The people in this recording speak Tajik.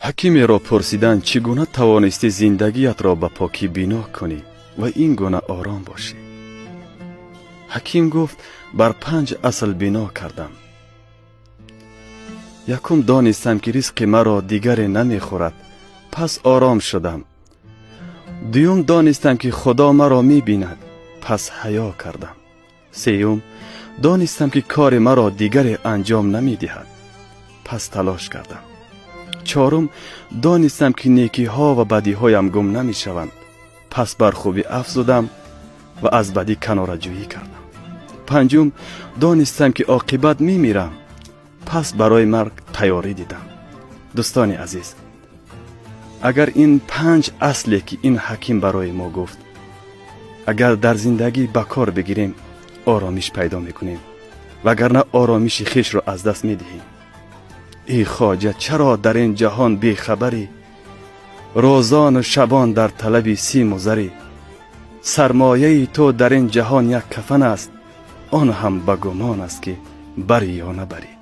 Ҳакимеро пурсиданд: чӣ гуна тавонистӣ зиндагиятро ба покӣ бино кунӣ ва ин гуна ором бошӣ? Ҳаким гуфт: бар панҷ асл бино кардам. Якум, донистам, ки ризқи маро дигаре намехӯрад, пас ором шудам. Дуюм, донистам, ки Худо маро мебинад, пас ҳаё кардам. Сеюм, донистам, ки кори маро дигаре анҷом намедиҳад, пас талош кардам. Чорум, донистам, ки некиҳо ва бадиҳоям гум намешаванд, пас бар хубӣ афзудам ва аз бадӣ канораҷӯӣ кардам. Панҷум, донистам, ки оқибат мемирам, пас барои марг тайёрӣ дидам. Дӯстони азиз, агар ин панҷ асле, ки ин ҳаким барои мо гуфт, агар дар зиндагӣ ба кор бигирем, оромиш пайдо мекунем, вагарна оромиши хешро аз даст медиҳем. Эй хоҷа, чаро дар ин ҷаҳон бехабарӣ? Рӯзону шабон дар талаби симу зарӣ. Сармояи ту дар ин ҷаҳон як кафан аст, он ҳам ба гумон аст, ки барӣ ё набарӣ.